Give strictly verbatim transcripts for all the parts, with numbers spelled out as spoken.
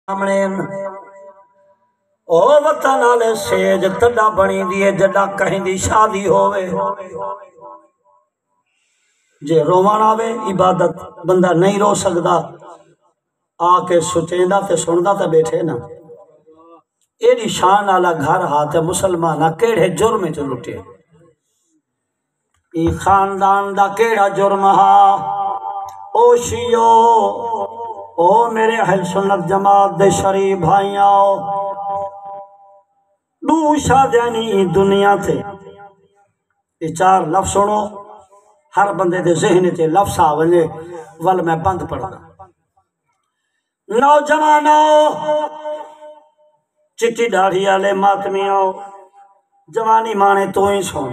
سامنے۔ او وطن آلے، سیج تݙاں بݨیندی ہے جݙاں کہیں دی شادی ہووے۔ جے رووݨ آوے، عبادت، بندہ نہیں رو سڳدا، آ کے سچیندا تے سݨدا تے ٻیٹھے نا۔ ایݙی شان آلا گھر ہا تے مسلماناں کیڑھے جرم اچ لٹے؟ ایں خاندان دا کیڑھا جرم ہا؟ او شیعو، او میرے اہل سنت جماعت دے شریف بھائیاں، ݙو شادیاں نی دنیا تے۔ اے چار لفظ سݨو، ہر بندے دے ذہن اچ اے لفظ آ ونڄے، ول میں بند پڑھدا۔ نوجوانو، چٹی ݙاڑھی آلے ماتمیو، جوانی ماݨے توں ہی سݨ۔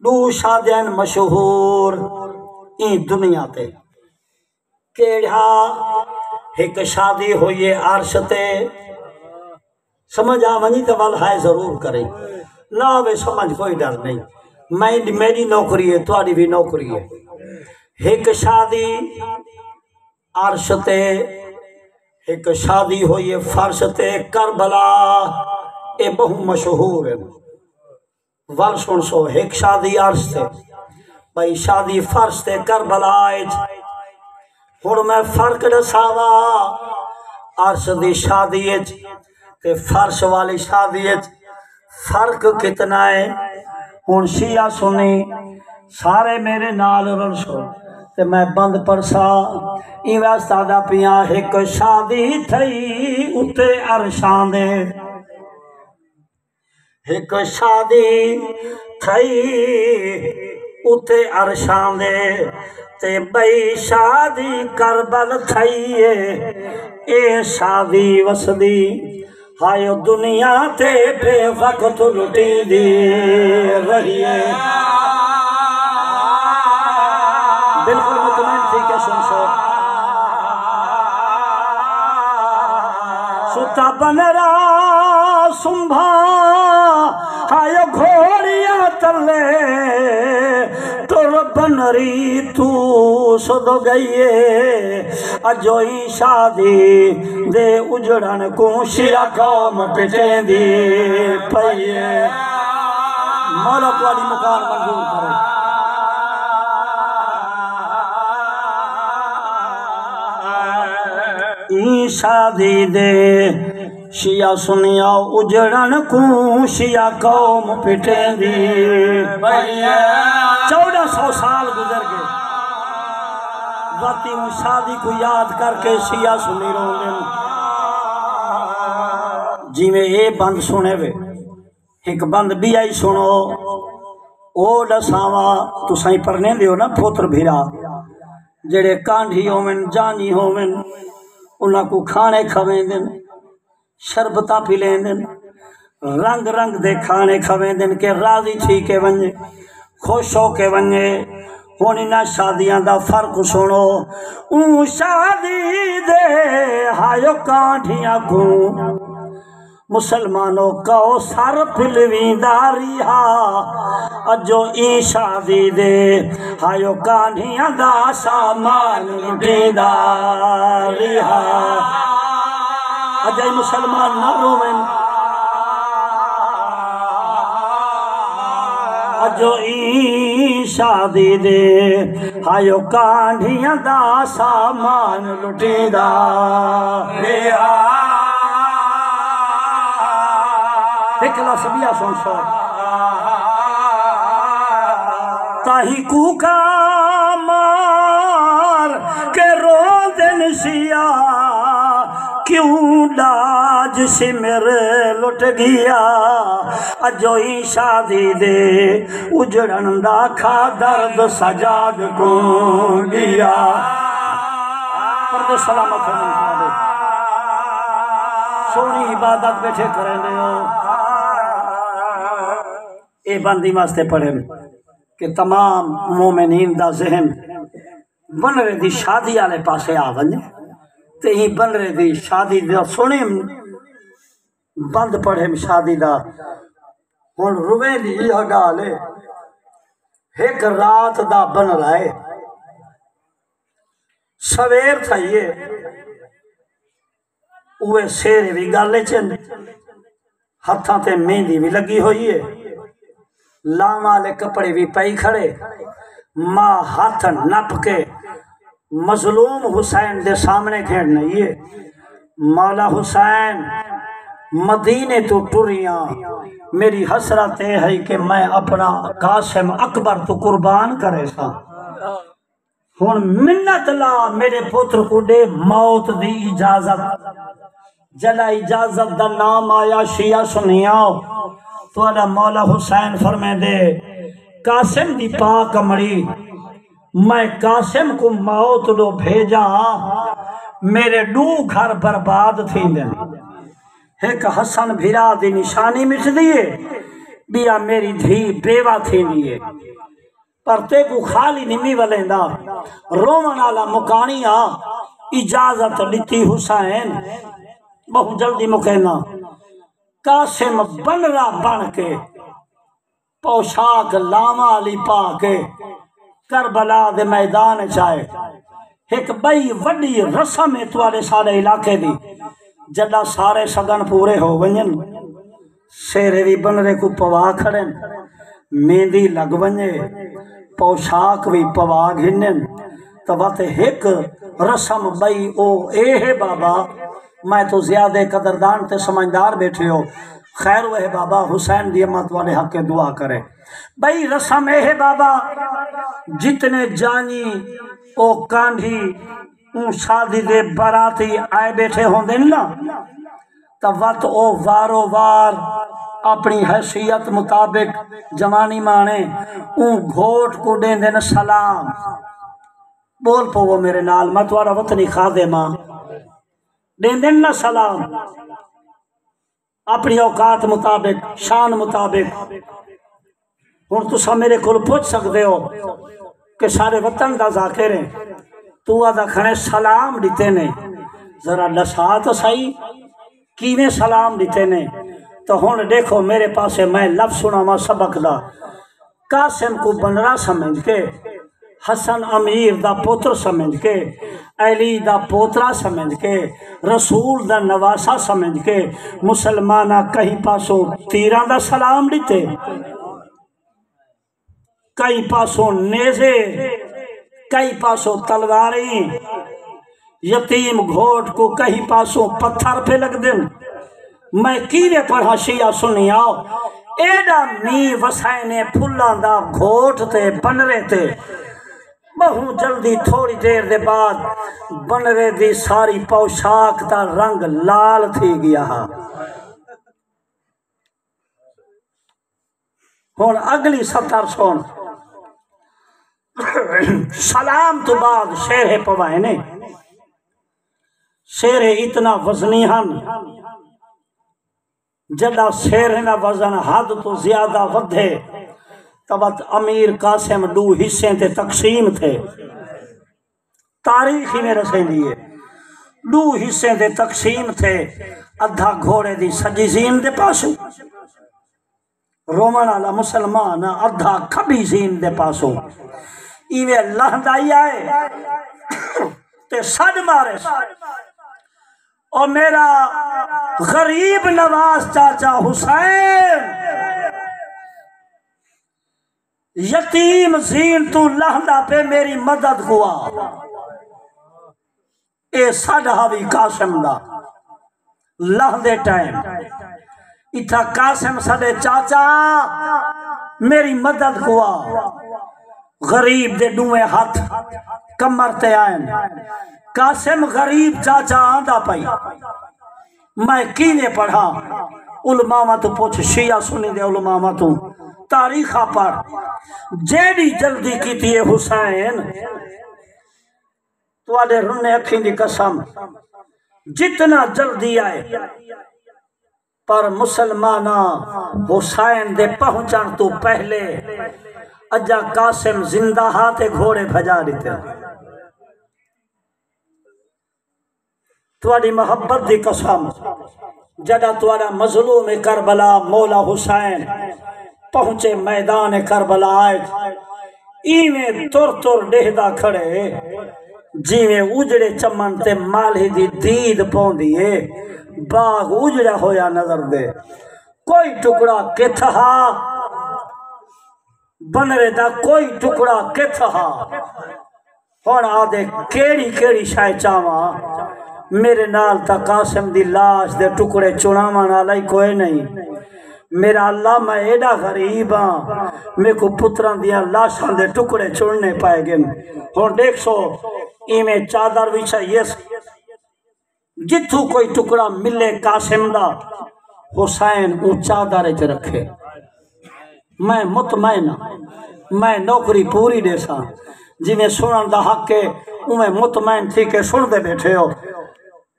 ݙو شادیاں مشہور ایں دنیا تے۔ کیڑھا؟ ہک شادی ہوئی ہے عرش تے۔ سمجھ آ ونڄی تاں ول ہائے ضرور کریں، نہ آوے سمجھ کوئی ڈر نہیں۔ میں، میݙی نوکری ہے، تہاݙی وی نوکری ہے۔ ہک شادی عرش تے، ہک شادی ہوئی ہے فرش تے، کربلا، اے ٻہوں مشہور ہے۔ ول سݨسو، ہک شادی عرش تے، ٻئی شادی فرش تے کربلا اچ۔ ہݨ میں فرق ݙساواں، عرش دی شادی اچ تے فرش والی شادی اچ فرق کتنا ہے؟ ہݨ شیعہ سنی سارے میرے نال رلسو تے میں بند پڑھساں۔ ایویں آہدا پیاں، ہک شادی تھئی اتے عرشاں دے، ہک شادی تھئی اتے عرشاں دے، تے ٻئی شادی کربل تھئی اے، اے شادی وسدی ہائے او دنیا تے بے وقت لٹیندی رہی اے۔ بالکل مطمئن تھی کے سݨسو۔ ستا بنرا سنبھا ہائے او گھوڑیاں تلے، ٹر بنری توں سدھ ڳئی اے۔ اجو ایں شادی دے اجڑݨ کوں شیعہ قوم پٹیندی پئی اے۔ مولا تہاݙی مکان منظور کرے۔ ایں شادی دے شیعہ سنیاں اجڑݨ کوں شیعہ قوم پٹیندی پئی اے۔ چوݙاں سو سال گزر ڳئے، وت اوں شادی کوں یاد کر کے شیعہ سنی روندن۔ جیویں اے بند سݨے وے، ہک بند ٻیا ہی سݨو، او ݙساواں، تساں ہی پرݨیندے ہو نا پوتر بھرا، جیڑھے کانڈھی ہوون، جانی ہوون، انہاں کوں کھاݨے کھویندن، شربتاں پلیندن، رنگ رنگ دے کھاݨے کھویندن کہ راضی تھی کے ونڄے، خوش ہو کے ونڄے۔ ہݨ انہاں شادیاں دا فرق سݨو۔ اوں شادی دے ہائے او کانڈھیاں کوں مسلمانو کوثر پلویندا ریہا۔ اجو ایں شادی دے ہائے او کانڈھیاں دا سامان لٹیندا ریہا۔ اڄ اے مسلمان نہ روون۔ اجو ایں شادی دے ہائے او کانڈھیاں دا سامان لٹیندا ریہا۔ ہک لفظ ٻیا سݨسو۔ تاہیں کوکا مار کے روندن شیعہ، کیوں ݙاج سمر لٹ ڳیا۔ اجو ایں شادی دے اجڑݨ دا کھا درد سجاد کوں ڳیا۔ پردے سلامت ہوون تہاݙے۔ سوہݨی عبادت ٻیٹھے کریندے ہو۔ اے بند ایں واسطے پڑھن کہ تمام مومنین دا ذہن بنرے دی شادی آلے پاسے آ ونڄے۔ تے ایں بنرے دی شادی دا سݨن، بند پڑھن شادی دا۔ ہݨ روویں دی ایہا ڳالھ اے، ہک رات دا بنرا اے، سویر تھئی اے، اوئے سیرے وی ڳل اچ ہن، ہتھاں تے مہندی وی لڳی ہوئی ہے، لاواں آلے کپڑے وی پائی کھڑے۔ ماء ہتھ نپ کے مظلوم حسین دے سامݨے گھن آئی ہے، مولا حسین، مدینے توں ٹریاں، میری حسرت اے ہئی کہ میں اپݨا قاسم اکبر توں قربان کریساں۔ ہݨ منت لا، میݙے پتر کوں ݙے موت دی اجازت۔ جݙاں اجازت دا نام آیا، شیعہ سنیاؤ، تہاݙا مولا حسین فرمیندے، قاسم دی پاک امڑی، میں قاسم کوں موت ݙو بھیجاں، میݙے ݙو گھر برباد تھیندن۔ ہک حسن بھرا دی نشانی مٹدی ہے، ٻیا میری دھی بیوہ تھیندی ہے۔ پر تیکوں خالی نمی ولیندا۔ رووݨ آلا مکاݨی آ، اجازت ݙتی حسین، ٻہوں جلدی مکینا۔ قاسم بنرا بݨ کے، پوشاک لاواں آلی پا کے، کربلا دے میدان اچ آئے۔ ہک ٻئی وݙی رسم ہے تہاݙے ساݙے علاقے دی، جݙاں سارے سڳن پورے ہو ونڄن، سہرے وی بنرے کوں پوا کھڑن، مہندی لڳ ونڄے، پوشاک وی پوا گھنن، تاں وت ہک رسم ٻئی او اے ہے بابا، میں توں زیادہ قدردان تے سمجھدار ٻیٹھے ہو۔ خیر وے بابا، حسین دی اماں تہاݙے حق دعا کرے۔ ٻئی رسم اے ہے بابا، جتنے جانی او کانڈھی اوں شادی دے باراتی آئے ٻیٹھے ہوندن نا، تاں وت او وارو وار اپݨی حیثیت مطابق جوانی ماݨے، اوں گھوٹ کوں ݙیندن سلام۔ ٻول پوو میرے نال، میں تہاݙا وطنی خادم ہاں۔ ݙیندن نا سلام۔ اپݨی اوقات مطابق، شان مطابق۔ ہݨ تساں میݙے کول پچھ سڳدے ہو کہ ساݙے وطن دا ذاکر ہے، توں آہدا کھڑیں سلام ݙتے نے، ذرا ݙسا تاں سہی کیویں سلام ݙتے نے؟ تاں ہݨ ݙیکھو میݙے پاسے، میں لفظ سݨاواں سبق دا۔ قاسم کوں بنرا سمجھ کے، حسن امیر دا پتر سمجھ کے، علی دا پوترا سمجھ کے، رسول دا نواسہ سمجھ کے، مسلماناں کہیں پاسوں تیراں دا سلام ݙتے، کہیں پاسوں نیزے، کہیں پاسوں تلواریں، یتیم گھوٹ کوں کہیں پاسوں پتھر پئے لڳدن۔ میں کیویں پڑھاں شیعہ سنیاؤ، ایݙا مینہ وسائے نے پھلاں دا گھوٹ تے بنرے تے۔ ٻہوں جلدی، تھوڑی دیر دے بعد بنرے دی ساری پوشاک دا رنگ لال تھی ڳیا ہا۔ ہݨ اڳلی سطر سݨ۔ سلام توں بعد سہرے پوائے نے۔ سہرے اتنا وزنی ہن، جݙاں سہرے دا وزن حد توں زیادہ ودھے تاں وت امیر قاسم ݙو حصیں تے تقسیم تھئے۔ تاریخ ایویں ݙسیندی ہے، ݙو حصیں تے تقسیم تھئے، ادھا گھوڑے دی سڄی زین دے پاسوں، رووݨ آلا مسلمان، ادھا کھٻی زین دے پاسوں۔ ایویں لہندا ہی آئے تے سݙ مارے، او میرا غریب نواز چاچا حسین، یتیم زین توں لہندا پئے، میری مدد کوں آ۔ اے سݙ ہا وی قاسم دا۔ لہندے ٹائم اتھاں قاسم سݙے، چاچا، میری مدد کوں آ۔ غریب دے ݙوہیں ہتھ کمر تے آئن۔ قاسم غریب چاچا آندا پئی، میں کیویں پڑھاں؟ علماواں توں پچھ، شیعہ سنی دے علماواں توں، تاریخاں پڑھ۔ جیڑھی جلدی کیتی ہے حسین، تہاݙے رنے اکھیں دی قسم، جتنا جلدی آئے، پر مسلماناں، حسین دے پہنچݨ توں پہلے اڄاں قاسم زندہ ہا تے گھوڑے بھڄا ݙتے۔ تہاݙی محبت دی قسم، جݙاں تہاݙا مظلوم کربلا مولا حسین پہنچے میدان کربلا اچ، ایویں تر تر ݙیہدا کھڑے، جیویں اجڑے چمن تے مالھی دی دید پوندی اے، باغ اجڑیا ہویا نظر دے۔ کوئی ٹکڑا کتھ ہا، بنرے دا کوئی ٹکڑا کتھ ہا۔ ہݨ آہدے کیڑھی کیڑھی شئے چاواں، میرے نال تاں قاسم دی لاش دے ٹکڑے چݨاوݨ آلا ہی کوئے نئیں۔ میرا اللہ، میں ایݙا غریب ہاں، میکوں پتراں دیاں لاشاں دے ٹکڑے چݨنے پئے ڳن۔ ہݨ ݙیکھسو، ایویں چادر وچھائیس، جتھوں کوئی ٹکڑا ملے قاسم دا، حسین اوں چادر اچ رکھے۔ میں مطمئن ہاں، میں نوکری پوری ݙیساں۔ جیویں سݨݨ دا حق ہے، اونویں مطمئن تھی کے سݨدے ٻیٹھے ہو۔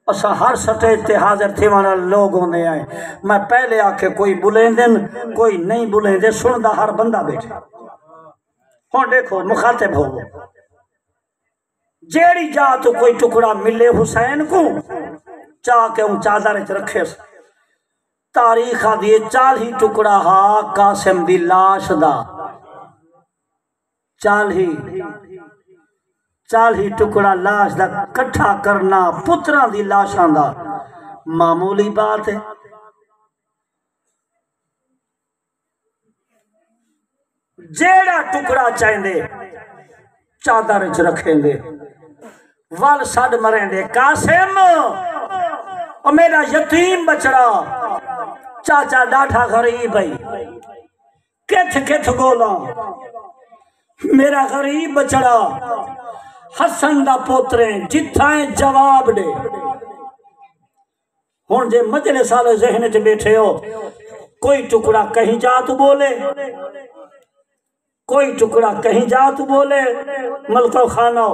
اساں ہر سٹیج تے حاضر تھیوݨ والے لوگ ہوندے ہیں۔ میں پہلے آکھے کوئی ٻلیندن، کوئی نئیں ٻلیندے، سݨدا ہر بندہ ٻیٹھے۔ ہݨ ݙیکھو، مخاطب ہوو۔ جیڑھی جاہ توں کوئی ٹکڑا ملے حسین کوں، چا کے اوں چادر اچ رکھیس۔ تاریخ آہدی ہے، چالھی ٹکڑا ہا قاسم دی لاش دا۔ چالھی، چالھی ٹکڑا لاش دا کٹھا کرنا پتراں دی لاشاں دا معمولی بات ہے۔ جیڑھا ٹکڑا چاہندے، چادر اچ رکھیندے، ول سݙ مریندے، قاسم، او میݙا یتیم ٻچڑا، چاچا ݙاڈھا غریب ہئی، کتھ کتھ ڳولاں، میݙا غریب ٻچڑا، حسن دا پوتر ایں، جتھاں ایں جواب ݙے۔ ہݨ جے مجلس والے ذہن اچ ٻیٹھے ہو، کوئی ٹکڑا کہیں جاہ توں ٻولے، کوئی ٹکڑا کہیں جاہ توں ٻولے، ملکو خانو،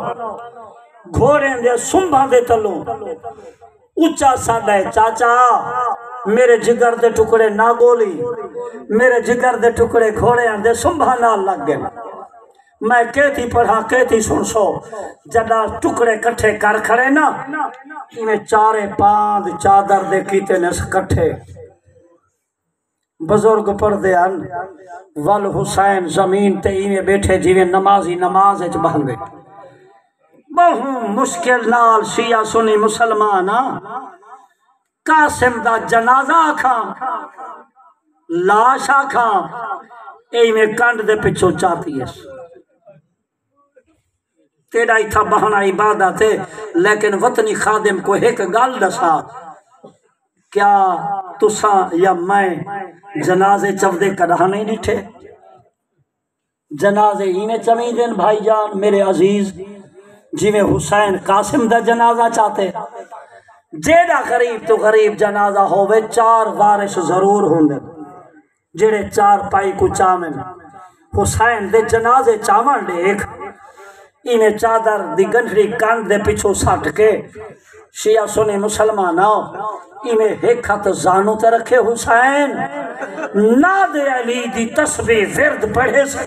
گھوڑیں دے سنبھاں دے تلوں اچا سݙ آئے، چاچا، میرے جگر دے ٹکڑے نہ ٻولی، میرے جگر دے ٹکڑے گھوڑیاں دے سنبھاں نال لڳ ڳئے۔ میں کیتی پڑھاں، کیتی سݨسو، جݙاں ٹکڑے کٹھے کر کھڑے نا، ایویں چارے پاند چادر دے کیتے نس کٹھے۔ بزرگ پڑھدے ہن، ول حسین زمین تے ایویں ٻیٹھے جیویں نمازی نماز اچ ٻہندے۔ ٻہوں مشکل نال شیعہ سنی مسلمان آں، قاسم دا جنازہ آکھاں، لاش آکھاں، ایویں کنڈ دے پچھوں چاتی اس۔ تیݙا اتھاں ٻہݨا عبادت ہے، لیکن وطنی خادم کوں ہک ڳالھ ݙسا، کیا تساں یا میں جنازے چودے کݙاں نئیں ݙٹھے؟ جنازے ایویں چویندن بھائی جان، میرے عزیز، جیویں حسین قاسم دا جنازہ چاتے۔ جیڑھا غریب توں غریب جنازہ ہووے، چار وارث ضرور ہوندن۔ جیڑھے چارپائی کوں چاون، حسین دے جنازے چاون ݙیکھ، ایویں چادر دی گنڈھڑی کن دے پچھوں سٹ کے، شیعہ سنی مسلماناں، ایویں ہک ہتھ زانو تے رکھے حسین، ناد علی دی تسبیح ورد پڑھے سے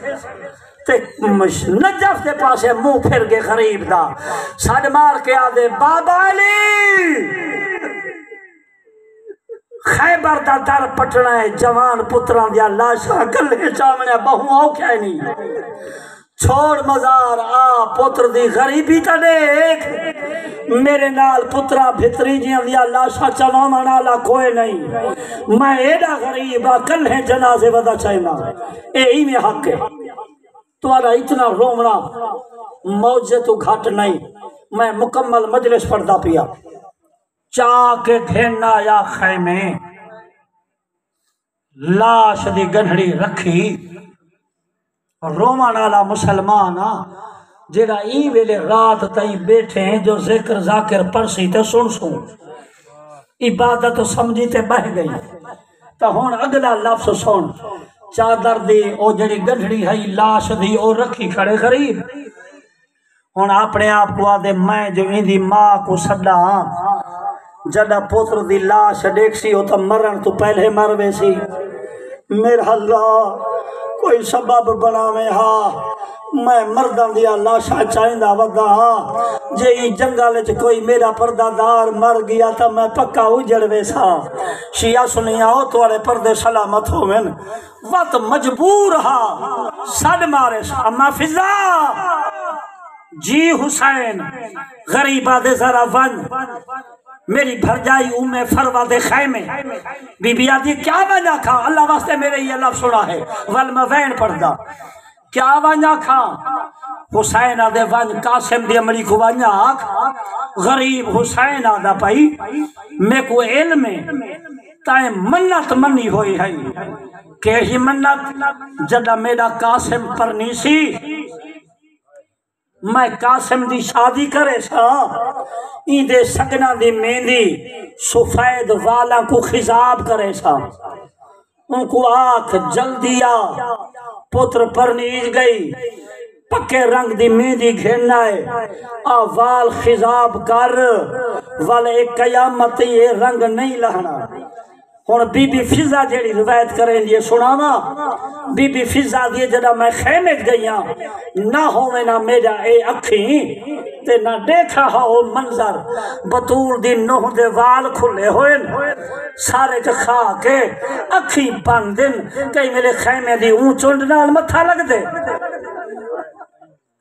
تے مش-، نجف دے پاسے منہ پھر کے غریب دا، سݙ مار کے آہدے، بابا علی! خیبر دا در پٹݨا ہے، جوان پتراں دیاں لاشاں کلھے چاوݨیاں ٻہوں اوکھیا ہے نی۔ چھوڑ مزار، آ پتر دی غریبی تاں ݙیکھ۔ میرے نال پتراں بھتریجیاں دیاں لاشاں چواوݨ آلا کوئے نئیں۔ میں ایݙا غریب آں، کلھے جنازے ودا چاہنداں۔ اے ایویں حق ہے۔ تہاݙا اتنا رووݨا معجزے توں گھٹ نئیں۔ میں مکمل مجلس پڑھدا پیا۔ چا کے گھن آیا خیمے، لاش دی گنڈھڑی رکھی۔ رووݨ آلا مسلمان آ، جیڑھا ایں ویلے رات تئیں ٻیٹھے ہیں جو ذکر ذاکر پڑھسی تے سݨسوں، عبادت سمجھی تے ٻہہ ڳئی۔ تاں ہݨ اڳلا لفظ سݨ، چادر دی او جیڑھی گنڈھڑی ہئی لاش دی، او رکھی کھڑے غریب۔ ہݨ اپݨے آپ کوں آہدے، میں جو ایندی ماء کوں سݙاں، جݙاں پتر دی لاش ݙیکھسی، او تاں مرݨ توں پہلے مر ویسی۔ میرا اللہ، کوئی سبب بݨاویں ہا، میں مرداں دیاں لاشاں چائیندا ودا ہا۔ جے ایں جنگل اچ کوئی میرا پردہ دار مر ڳیا تاں میں پکا اجڑ ویساں۔ شیعہ سنیاں، او تہاݙے پردے سلامت ہوون۔ وت مجبور ہا، سݙ مارے، اما فضہ، جی حسین، غریباں دے ذرا ونڄ، میری بھرڄائی ام فروا دے خیمے۔ بی بی آہدی، کیا ونڄ آکھاں؟ اللہ واسطے میرے یہ لفظ سݨا ہے، ول میں وین پڑھدا۔ کیا ونڄ آکھاں؟ حسین آہدے، ونڄ قاسم دی امڑی کوں ونڄ آکھ، غریب حسین آہدا پئی، میکوں علم ہے، تیں منت منی ہوئی ہئی۔ کیڑھی منت؟ جݙاں میݙا قاسم پرنیسی، میں قاسم دی شادی کریساں، ایندے سڳݨاں دی مہندی، سفید والاں کوں خضاب کریساں۔ اونکوں آکھ، جلدی آ، پتر پرنیج ڳئی، پکے رنگ دی مہندی گھن آئے، آ وال خضاب کر، ول اے قیامت تئیں اے رنگ نئیں لہݨا۔ ہݨ بی بی فضہ جیڑھی روایت کریندی ہے، سݨاواں؟ بی بی فضہ آہدی ہے، جݙاں میں خیمے اچ ڳئی ہاں، نہ ہووے نہ میݙا اے اکھیں، تے نہ ݙیکھا ہا او منظر۔ بتول دی نونہہ دے وال کھلے ہوئن، سر اچ خاک ہے، اکھیں بند ہن، کہیں ویلے خیمے دی اوں چنڈ نال متھا لڳدے،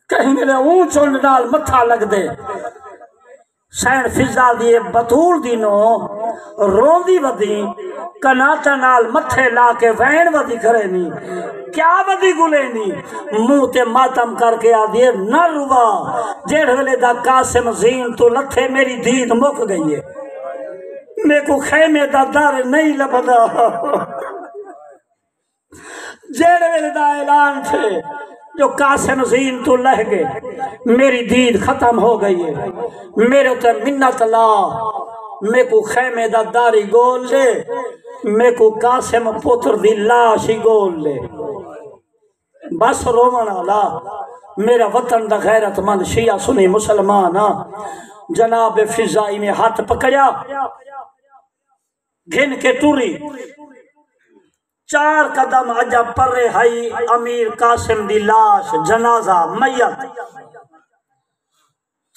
کہیں ویلے اوں چنڈ نال متھا لڳدے۔ سئیݨ فضہ آہدی ہے، بتول دی نونہہ روندی ودی، قناتاں نال متھے لا کے وین ودی کریندی۔ کیا ودی ڳلیندی؟ منہ تے ماتم کر کے آہدی ہے، نہ روا، جیڑھے ویلے دا قاسم زین توں لتھے، میری دید مک ڳئی ہے، میکوں خیمے دا در نئیں لبھدا۔ جیڑھے ویلے دا اعلان تھئے جو قاسم زین توں لہہ ڳئے، میری دید ختم ہو ڳئی ہے، میرے تے منت لا، میکوں خیمے دا در ای ڳول ݙے، میکوں قاسم پتر دی لاش ای ڳول ݙے۔ بس رووݨ آلا، میرا وطن دا غیرت مند شیعہ سنی مسلمان آ۔ جناب فضہ ایویں ہتھ پکڑیا، گھن کے ٹری۔ چار قدم اڄاں پرے ہئی امیر قاسم دی لاش، جنازہ، میت۔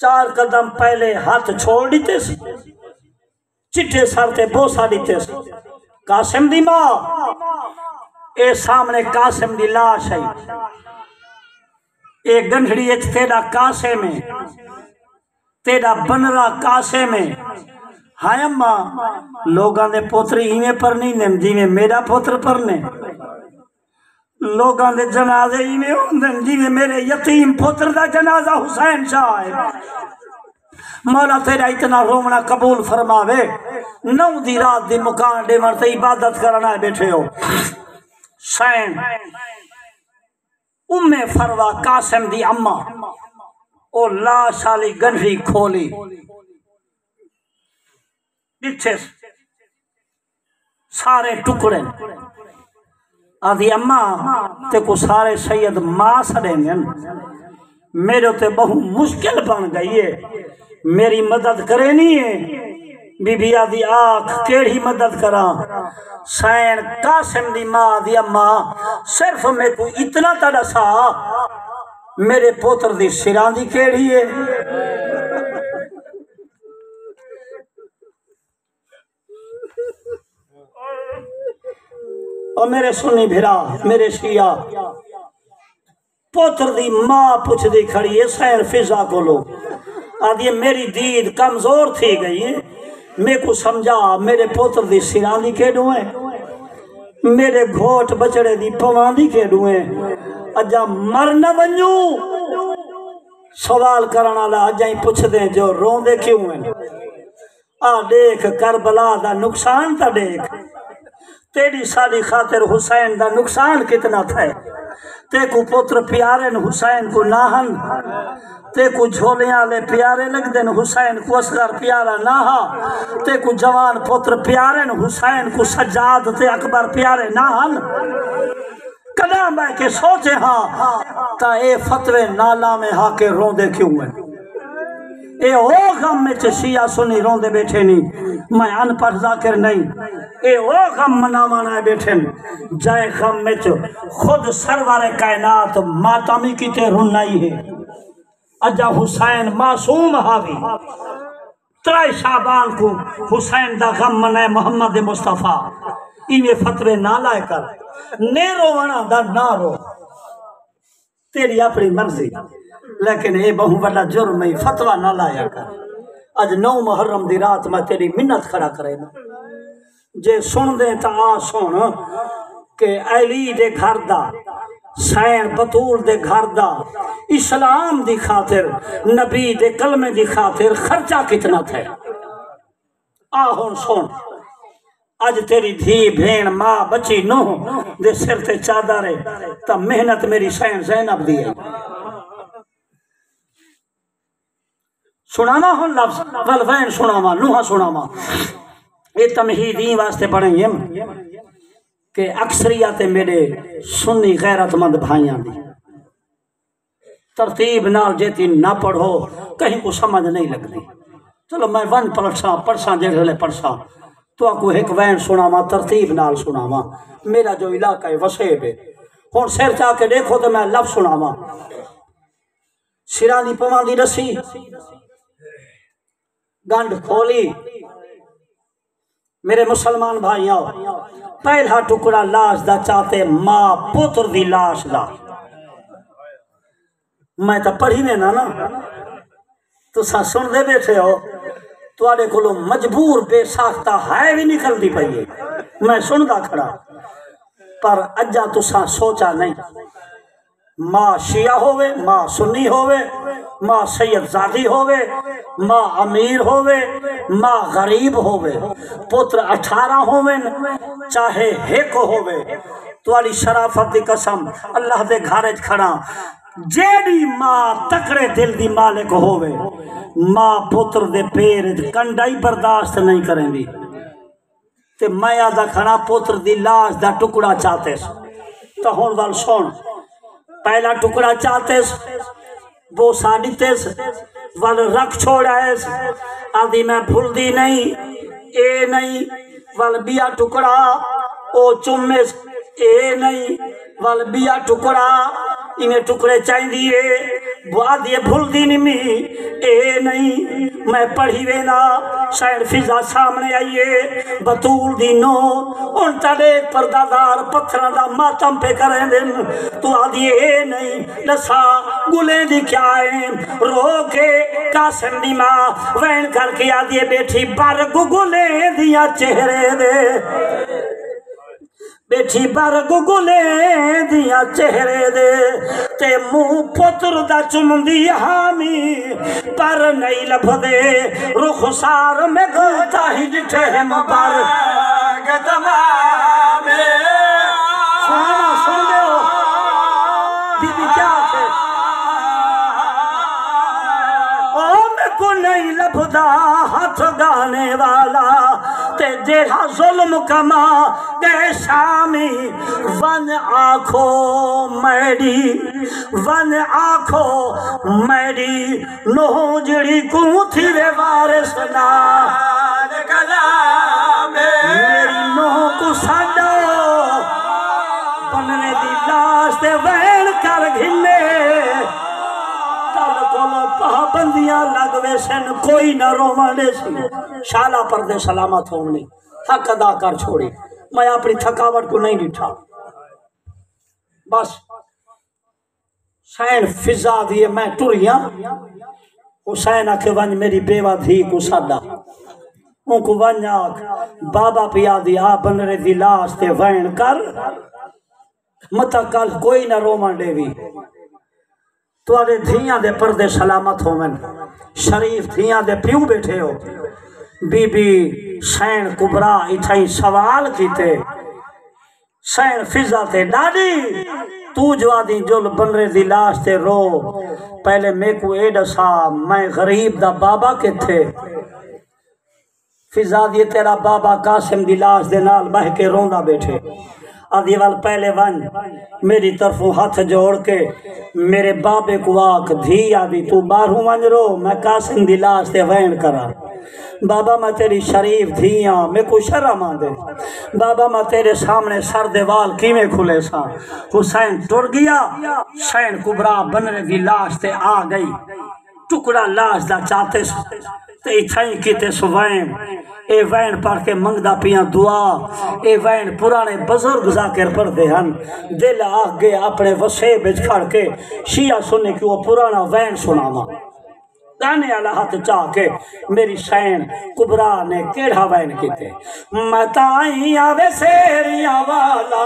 چار قدم پہلے ہتھ چھوڑ ݙتس، چٹے سر تے بوسہ ݙتس۔ قاسم دی ماء، اے سامݨے قاسم دی لاش ہئی۔ اے ڳنڈھڑی اچ تیݙا قاسم ہے، تیݙا بنرا قاسم ہے۔ ہائے اماں، لوگاں دے پتر ایویں پرنیندن جیویں میݙا پتر پرنے۔ لوگاں دے جنازے ایویں ہوندن جیویں میرے یتیم پتر دا جنازہ حسین شاہ ہے۔ مولا تیرا اتنا رووݨا قبول فرماوے۔ نو دی رات دی مکان ݙیوݨ تے عبادت کرݨ آئے ٻیٹھے ہو۔ سئیݨ ام فروا قاسم دی اماں، او لاش آلی ڳنڈھڑی کھولی، ݙٹھس سارے ٹکڑے۔ آہدی، اماں، تیکوں سارے سید ماء سݙیندن، میݙے تے ٻہوں مشکل بݨ ڳئی ہے، میری مدد کرینی ہے؟ بی بی آہدی، آکھ، کیڑھی مدد کراں؟ سئیݨ قاسم دی ماء آہدی، اماں، صرف میکوں اتنا تاں ݙسا، میݙے پتر دی سراں دی کیڑھی ہے؟ او میرے سنی بھرا، میرے شیعہ، پتر دی ماء پچھدی کھڑی ہے سئیݨ فضہ کولو، آہدی ہے، میری دید کمزور تھی ڳئی ہے، میکوں سمجھا، میرے پتر دی سراندی کیݙوں ہے؟ میرے گھوٹ بچڑے دی پواندی کیݙوں ہے؟ اڄاں مر نہ ونڄوں۔ سوال کرݨ آلا اڄاں ای پچھدیں جو روندے کیوں ہن؟ آ ݙیکھ کربلا دا نقصان تاں ݙیکھ، تیݙی ساݙی خاطر حسین دا نقصان کتنا تھئے۔ تیکوں پتر پیارے ہن، حسین کوں نہ ہن۔ تیکوں جھولیاں آلے پیارے لڳدن، حسین کوں اصغر پیارا نہ ہا۔ تیکوں جوان پتر پیارے ہن، حسین کوں سجاد تے اکبر پیارے نہ ہن۔ کݙاں ٻہہ کے سوچے ہا تاں اے فتوے نہ لاویں ہا کہ روندے کیوں ہن۔ اے او غم اچ شیعہ سنی روندے ٻیٹھے نی، میں ان پڑھ ذاکر نئیں۔ اے او غم مناوݨ آئے ٻیٹھن، جئیں غم اچ خود سرور کائنات ماتم ای کیتے رنائی ہے۔ اڄاں حسین معصوم ہاوی، ترائے شعبان کوں حسین دا غم منائے محمد مصطفیٰ، ایویں فتوے نہ لائے کر، نے رووݨ آندا نہ رو۔ تیݙی اپݨی مرضی۔ لیکن اے بہوں وڈا جرم ہے، فتویٰ نہ لایا کر۔ اج نو محرم دی رات میں تیری منت کھڑا کرے نا، جے سن دے تاں آ سن کہ علی دے گھر دا، سین بتول دے گھر دا، اسلام دی خاطر، نبی دے کلمے دی خاطر خرچہ کتنا تھے۔ آ ہن سن، اج تیری دھی، بھیݨ، ماں، بچی، نوہ دے سر تے چادر ہے، تاں محنت میری سین زینب دی ہے۔ سناواں ہن لفظ، ول وین سناواں، نوحہ سناواں۔ اے تمہید ایں واسطے بݨائی ہم کہ اکثریت ہے میݙے سنی غیرت مند بھائیاں دی۔ ترتیب نال جیتی نہ پڑھو، کہیں کوں سمجھ نہیں لڳدی۔ چلو میں ونڄ پڑھساں، پڑھساں جیڑھے ویلے پڑھساں، تہاکوں ہک وین سناواں، ترتیب نال سناواں۔ میݙا جو علاقہ ہے وسیب ہے۔ ہݨ سر چا کے ݙیکھو تے میں لفظ سناواں۔ سراں دی پواندی رسی، ڳنڈھ کھولی۔ میرے مسلمان بھائیاں، پہلا ٹکڑا لاش دا چاتے ماں پتر دی لاش دا۔ میں تاں پڑھی وینا نا، تساں سݨدے ٻیٹھے ہو، تہاݙے کولوں مجبور بے ساختہ ہائے وی نکلدی پئی ہے، میں سݨدا کھڑا، پر اڄاں تساں سوچا نہیں۔ ماں شیعہ ہووے، ماں سنی ہووے، ماں سید زادی ہووے، ماں امیر ہووے، ماں غریب ہووے، پتر اٹھارہ ہوون، چاہے ہک ہووے، تہاݙی شرافت دی قسم، اللہ دے گھر اچ کھڑاں، جیڑھی ماں تکڑے دل دی مالک ہووے، ماں پتر دے پیر اچ کنڈا ہی برداشت نہیں کریندی۔ تے میں آہدا کھڑاں، پتر دی لاش دا ٹکڑا چاتس۔ تاں ہݨ ول سݨ، پہلا ٹکڑا چاتس، بوسہ ݙتس، ول رکھ چھوڑائس۔ آہدی میں بھلدی نہیں، اے نہیں، ول ٻیا ٹکڑا او چمس، اے نہیں، ول ٻیا ٹکڑا، ایویں ٹکڑے چاہندی اے، بھلدی نمی، اے نہیں، میں پڑھی وینا۔ سین فضہ سامنے آئی اے، بتول دی نو، ہݨ تاں ݙیکھ پردہ دار پتھراں دا ماتم پئے کریندن، توں آہدی اے نہیں، ݙسا ڳلیں دی کیا اے؟ رو کے قاسم دی ماں وین کر کے آہدی اے، ٻیٹھی بر گگلیں دیاں چہرے دے، ٻیٹھی بر گگلیں دیاں چہرے دے، تے منہ پتر دا چمدی حامی پر نہیں لبھدے، رخسار میں کوتا ہی ݙٹھے ہم بر۔ سݨ ݙیو، بی بی کیا آکھے؟ او میکوں نہیں لبھدا ہتھ ڳانے والا، تے جیڑھا ظلم کما ڳئے شامی، ونڄ آکھو میݙی، ونڄ آکھو میݙی نوح جیڑھی کوں تھیوے وارث نال کلام۔ میݙی نوح کوں سݙ آؤ، بنرے دی لاش تے وین کر گھنے۔ کل کولو پابندیاں لڳ ویسن، کوئی نہ رووݨ ݙیسی۔ شالا پردے سلامت ہووݨی، حق ادا کر چھوڑی۔ میں اپݨی تھکاوٹ کوں نہیں ݙٹھا۔ بس۔ سین فضہ دی اے، میں ٹریاں۔ حسین آکھے، ونڄ میݙی بیوہ دھی کوں سݙ آ۔ اونکوں ونڄ آکھ، بابا پیا دی آ بنرے دی لاش تے وین کر، متاں کل کوئی نہ رووݨ ݙیوی۔ تہاݙے دھیاں دے پردے سلامت ہوون۔ شریف دھیاں دے پیو ٻیٹھے ہو۔ بی بی سین کبریٰ اتھائیں سوال کیتے۔ سین فضہ تے، ݙاݙی، توں جو آہدیں جل بنرے دی لاش تے رو، پہلے میکوں اے ݙسا، میں غریب دا بابا کتھے؟ فضہ آہدی، تیݙا بابا قاسم دی لاش دے نال ٻہہ کے روندا ٻیٹھے۔ آہدی، ول پہلے ونڄ، میݙی طرفوں ہتھ جوڑ کے میݙے بابے کوں آکھ، دھی آہدی، توں ٻاہروں ونڄ رو، میں قاسم دی لاش تے وین کراں۔ بابا، میں تیݙی شریف دھی آں، میکوں شرم آندے۔ بابا، میں تیݙے سامݨے سر دے وال کیویں کھلیساں؟ حسین ٹر ڳیا۔ سین کبریٰ بنرے دی لاش تے آ ڳئی۔ ٹکڑا لاش دا چاتس۔ تے اتھائیں کیتے سو وین۔ اے وین پڑھ کے منگدا پیاں دعا۔ اے وین پرانے بزرگ ذاکر پڑھدے ہن۔ دل آکھ گئے اپنے وسیب وچ کھڑ کے، شیعہ سنی کیوں پرانا وین سناواں۔ گانے والا ہتھ چا کے میری سین کبرا نے کیڑھا وین کیتے؟ متائیں آوے سیریاں والا،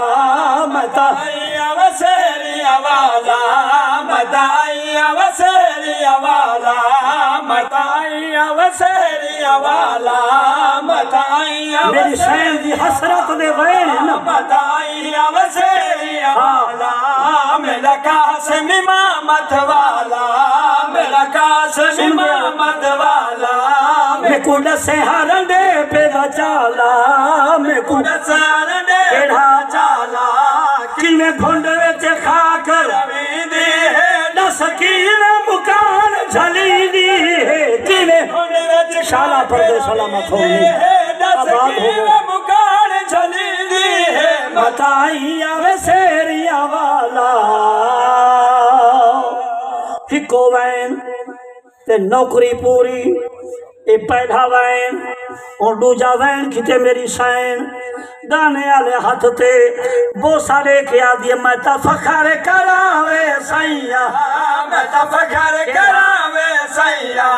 متائیں آوے سیریاں والا، متائیں آوے سیریاں والا، متائیں آوے سیریاں والا، متائیں آوے میری سین دی حسرت دے وین ہن۔ متائیں آوے سیریاں ہاں۔ والا، میرا قاسم امامت والا، میرا قاسم سن لیا۔ امامت والا، میکوں ݙسے ہر رنڈے پے دا چالا، میکوں ݙسے ہر رنڈے کیڑھا چالا، کیویں گھنڈ وچ خاک رویندی ہے، ݙس کیویں مکان جھلیندی ہے، کیویں گھنڈ وچ شالا پردے سلامت ہووی، ݙس آباد ہووے۔ کیویں مکان جھلیندی ہے، متائیں آوے سیریاں والا۔ ہکو وین تے نوکری پوری، اے پہلا وین، ہن ݙوجھا وین کیتے میری سین۔ گانے والے ہتھ تے بوسہ ݙے کے آہدی ہے، میں تاں فخر کراں وے سئیاں، میں تاں فخر کراں وے سئیاں،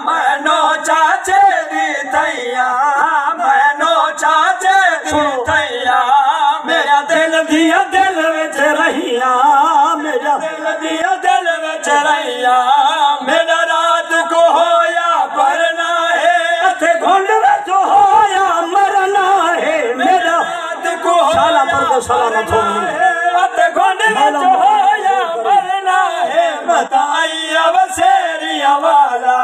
میں نو چاچے دی تھئیاں، میں نو چاچے دی سنو۔ تھئیاں، میرا دل دیاں دل وچ رہیاں، میرا دل دیاں دل وچ رہیاں، میرا رات کو ہویا پرنا ہے، اتے گھنڈ وچ ہویا مرنا ہے، میرا رات کو شالا پر کو سلامت ہو۔ اتے گھنڈ وچ ہویا مرنا ہے، متائیں آوے سیریاں والا۔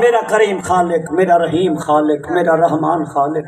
میرا کریم خالق، میرا رحیم خالق، میرا رحمان خالق،